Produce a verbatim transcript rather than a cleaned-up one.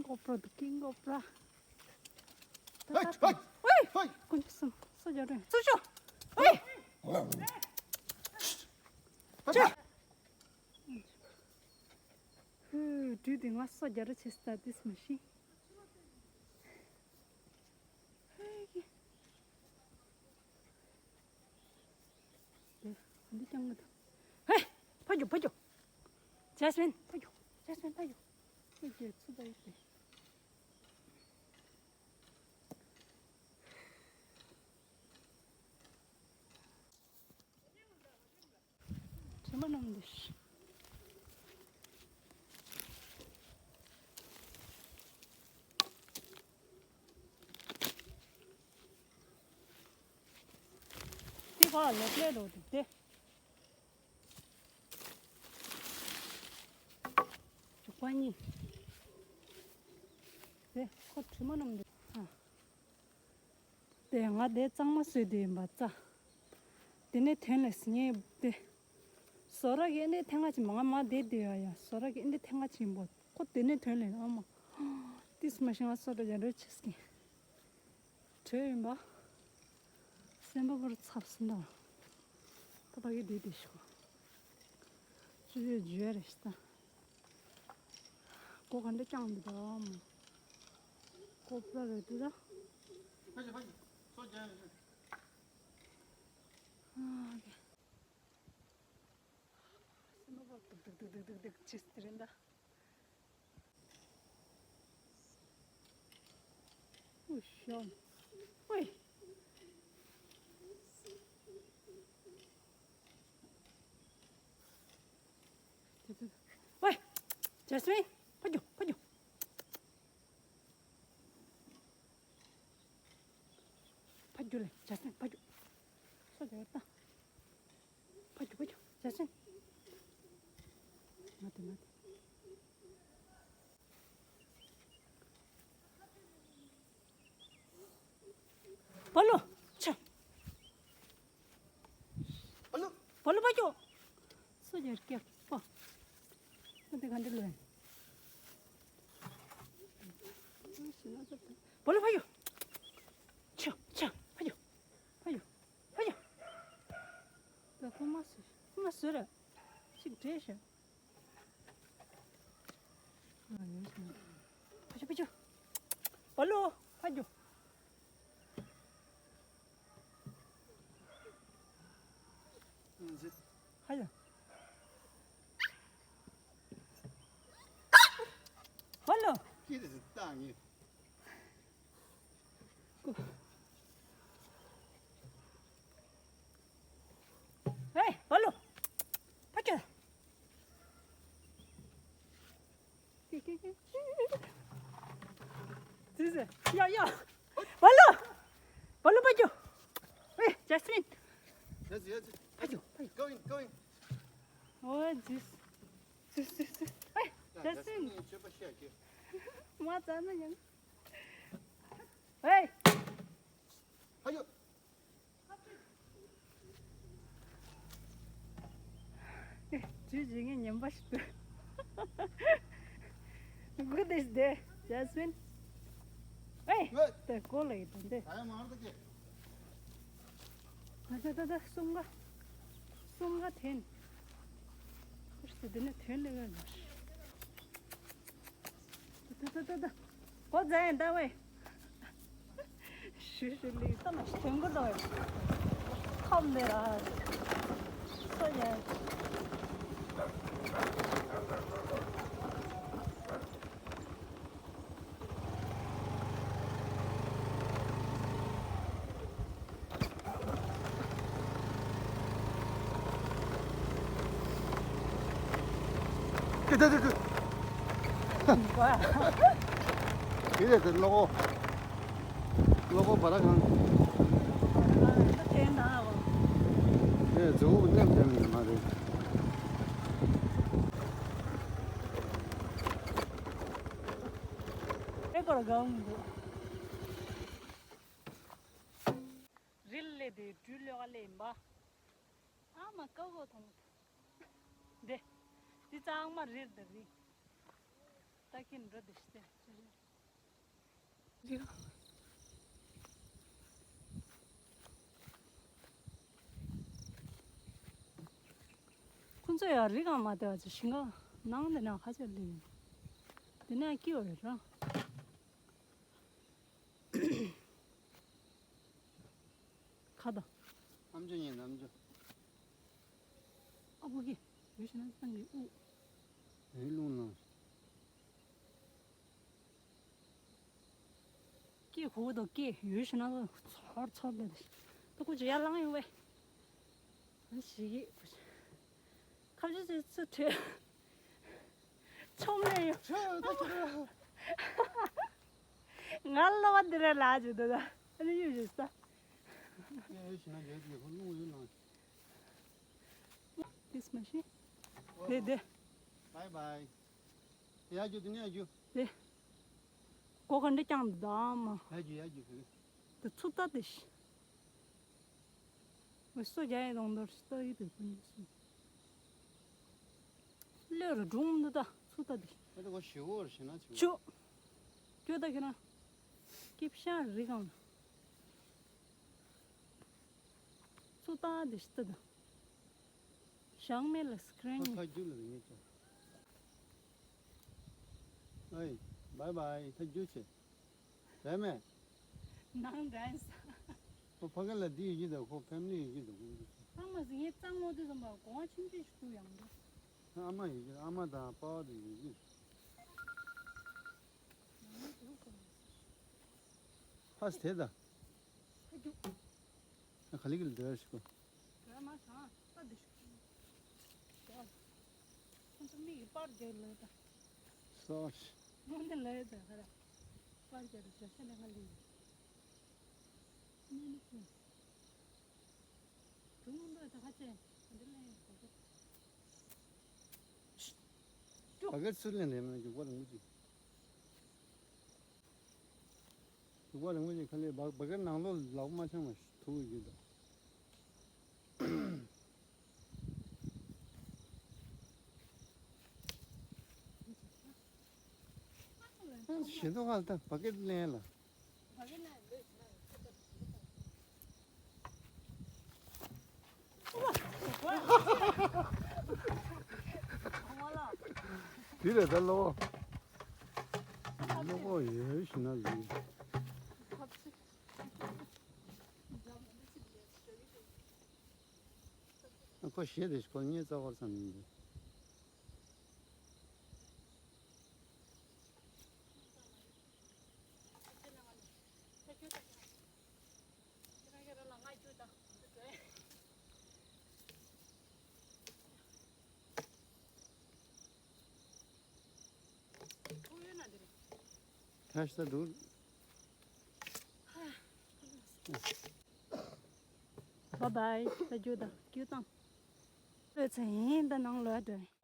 GoPro འདུག་གི། GoPro། ཧེ། ཧེ། ཧེ། ཀུན་གསུམ་སོ་རྒྱག་རེད། ཚུར་ཤོག་ཧེ། ཅེ། ཧུ། དུས་དེ་ང་སོ་རྒྱག་རེད་བྱེད་ས་དེ་མ་ཤེས། ཧེ། འདི་རྐྱང་གི་འདུག་ཧེ། ཕར་རྒྱུག་ཕར་རྒྱུག་ཇེ་སི་མིན་ཕར་རྒྱུག་ཇེ་སི་མིན་ཕར་རྒྱུག་ཨེ་ཀྱེ་ཚུར་ལྟ་ཡི་ཏེ། དྲི་མ་རྣམས་འདི། འདི་ཕར་ལོག་ལས་རོགས་འདུག་སྟེ། བྱུག་པ་གཉིས། དེ་ཁོ་དྲི་མ་རྣམས་འདི། ཨ། དེ་ང་དེ་གཙང་མ་བཟོས་དེ་ཡིན་པ་ཙ། དེ་ནས་ཐོན་ལས་ངས་དེ། སོ་ར་གི་ཨེ་འདྲའི་ཐེངས་ང་ཅིག་མ་ང་མ་དེ་དེ་ཡ་ཡ་སོ་ར་གི་ཨེ་འདྲའི་ཐེངས་ང་ཅིག་ཡིན་པ་ཁོ་དེ་ནས་ཐོན་ལས་ཨ་མ། ཏིས་མ་ཤེས་ང་སོ་ར་ཡ་འདྲ་ཆེས་ཀྱི། བྲོས་ཡིན་པ། སེམས་པ་པོར་ཚབ་སོང་ད། ད་ཕ་གི་དེ་དེ་ཤོག་ཅི་ཡོད་ཇུས་རེ་ཞིག་ད། སྒོ་ག་འདྲ་བརྐྱངས་འདུག་ད་མོ། ཀོ་པ་རེད་འདུག་ད། ཨ་གི། སེམས་པ་པོར་ཏུག་ཏུག་ཏུག་ཏུག་ཏུག་ཅིས་དེ་རེད་ད། ཨུ་ཤོ། ཨོའི། ཨོའི། ཇེ་སི་མིན། ཕར་རྒྱུག་ཕར་རྒྱུག་ཕར་རྒྱུག་ལེ། ཇེ་སི་མིན་ཕར་རྒྱུག་སོ་རྒྱག་ད། ཕར་རྒྱུག་ཕར་རྒྱུག་ཇེ་སི་མིན། མ་དེ་མ་དེ། བ་ལོ། ཆ། བ་ལོ། བ་ལོ་ཕར་རྒྱུག་སོ་རྒྱག་སྐྱབས་པ། ཨ་དེ་ག་འདྲ་ལོས། བ་ལོ་ཕར་རྒྱུག་ཆ་ཆ་ཕར་རྒྱུག་ཕར་རྒྱུག་ཕར་རྒྱུག་ད་ཁོ་མ་སུ་ཁོ་མ་སུ་ར་ཅིག་བྲེས་ཤག་ཕ་ཆུ་ཕ་ཆུ། བ་ལོ། ཕ་ཆུ། ཕ་ཆུ། བ་ལོ། ཧེ། བ་ལོ། ཕ་ཆུ། ཟི་ཟི། ཡ་ཡ། བ་ལོ། བ་ལོ་ཕ་ཆུ། ཨེ་ཇེ་སི་མིན། ཕ་ཆུ་ཕ་ཆུ། Go in, go in. ཨོ་ཟི་ཟི་ཟི་ཟི། ཨེ་ཇེ་སི་མིན། མ་ཙ་ན་ཡང་། ཨེ། ཕ་ཆུ། ཇུས་ཇི་ངས་ཉན་པ་ཞིག་འདུག Good is there, Jasmine. ཨེ། ད་ཀོ་ལ་ཡི་དོན་དེ། ད་ད་ད་ད་གསུམ་ག་གསུམ་ག་འཐེན། ཨུ་ཤི་དེ་ནས་འཐེན་ལེ་ག་ཡོད། ད་ད་ད་ད། གོ་ཛ་ཡན་ད་ཝེ། ཞུ་ཞུ་ལི་ད་མ་ཞིག་དོན་གོ་ད་ཝེ། ཁམ་ནེ་ར། སོ་ཡ། ཀི་ཏ་ཀི་ཀི། ཀི་ཏ་ཀི་ལོ་གོ། ལོ་གོ་བ་ར་གང་། ཨེ་མཛུ་གུ་མནན་ཐེབས་ནི་མ་རེད། ཨེ་གོ་ར་གང་འདུག་རིལ་ལེ་དེ་སྦྲུལ་ལེ་བ་ལེ་ཡིན་པ། ཨ་མ་ཀ་གོ་ཐོང་། དེ། དེ་གཙང་མ་རིལ་དེ་རིལ། ད་ ད་ཁྱེད་འགྲོ་དེ་ཤི་སྟེ། ཁོ་ཚོ་ཡང་རི་སྒང་མ་བལྟས་པ་ཅིག་ཞིང་ཁ་ནང་དེ་ན་ཁ་ཆེ་ལི་ཡིན། དེ་ན་སྐྱིད་པ་རེད་ར། ཁ་དང་། ཨམ་ཅོག་ཉན་ཨམ་ཅོག་ཨ་བུ་གི་ཡུལ་ཞིག་ན་སང་གི་དབུ། ཡུལ་ལུང་ན། སྐད་གོ་དང་སྐད་ཡོད་ཞེ་ན་ཚོར་ཚོར་ལེ། ཏུ་ཀུ་ཅི་ཡར་ལངས་ཡོང་བས། ཞིག་ཁ་ཆུ་ཆུ་ཚུ་ཁྲོད། ཆོམ་ནས་ཡོང་། ང་ལོ་བ་འདི་རེད་ལ་ཅི་འདུག་ད། ཨ་ནི་ཡོད་ཞེ་ས། ཡོད་ཞེ་ན་ཡོད་ཀྱི་ཁོ་ལུང་ཡོད་ལ། ཏིས་མ་ཤི། དེ་དེ། Bye bye. ཡ་རྒྱུ་དེ་ནས་ཡ་རྒྱུ། དེ། གོ་ག་འདྲ་ཀྱང་འདུག་ཨ་མ། ཡ་རྒྱུ་ཡ་རྒྱུ་དེ། དེ་ཚུ་ལྟ་དེ་ཤི། འོ་སོ་རྒྱ་ཡི་རོང་དོར་ལྟ་ཡི་དེ་ཀུན་སོ། ལོས་རུ་སྒྲུང་འདུག་ད་ཚུ་ལྟ་དེ། ཨ་དེ་གོ་ཞི་བོ་རུ་ཞི་ན་ཆུ། ཆུ། ཁྱོད་ད་ཁྱེད་རང་། སྐྱིབ་ཤ་རི་གང་། ཚུ་ལྟ་དེ་ཤི་ལྟ་དང་། ཞང་མེ་ལ་སི་ཀྲིན། ཁ་རྒྱུ་ལ་ངེས་ཀྱང་། ཨེ། བའི་བའི་ད་རྒྱུ་ཆེ། བས་མེད། ནང་འདྲ་ས། ཁོ་ཕ་གི་ལ་འདི་ཡོད་ཀྱི་འདུག་ཁོ་ཕེམ་ལི་ཡོད་ཀྱི་འདུག་ཁོ་འདི། ཚང་མ་ཟིན་ངས་གཙང་མོ་དུས་ཙམ་པ་གོང་བ་ཆུང་ཆུང་ཞིག་ཏུ་ཡང་འདུག་ཨ་མ་ཡོད་ཀྱི་ཨ་མ་དང་པ་བ་དུ་ཡོད་ཀྱི། ཕ་སི་དེ་ད། ཨ་ག་ལི་གི་ལ་འདོད་ཞིག་གོ། ར་མ་ཤང་ས་འདི་ཤུ། ཁོང་ཚོ་མིག་གི་པར་རྒྱག་ལོས་ད། སོ། མོ་འདི་ལོས་ད་ཧ་ར། པར་རྒྱག་རུ་བྱ་ཤ་ལས་ང་ལི། ནི་ནི་ཅི། དུང་འདོད་ད་ཧ་ཅེ། འདི་ལས་ཡིན་གོ་གོ། བ་ག་ཚུར་ལེན་རེད་མ་རྒྱུག་པ་རིང་པོ་ཅིག་རྒྱུག་པ་རིང་པོ་ཅིག་ཁ་ལས་བ་བ་ག་ནང་ལོགས་ལག་མ་འཆང་བ་ཐུག་གི་འདུག་ཞེ་ཐོག་ཁ་ལ་ད་བ་ག་ལེན་ལ། དེ་རེད་ད་ལོ། ལོ་ཡོད་ཞུ་ན་ལུས། ཁོ་ཞེ་དེ་ཁོ་ངའི་རྩ་བར་ཙམ་ཡིན་ཏེ། ཐ་ཤ་འདུག་བ་བའི་ད་རྒྱུ་དང་རྒྱུ་དང་། ལོས་ཚེ་ཡིན་ད་ནང་ལོས་འགྲོ།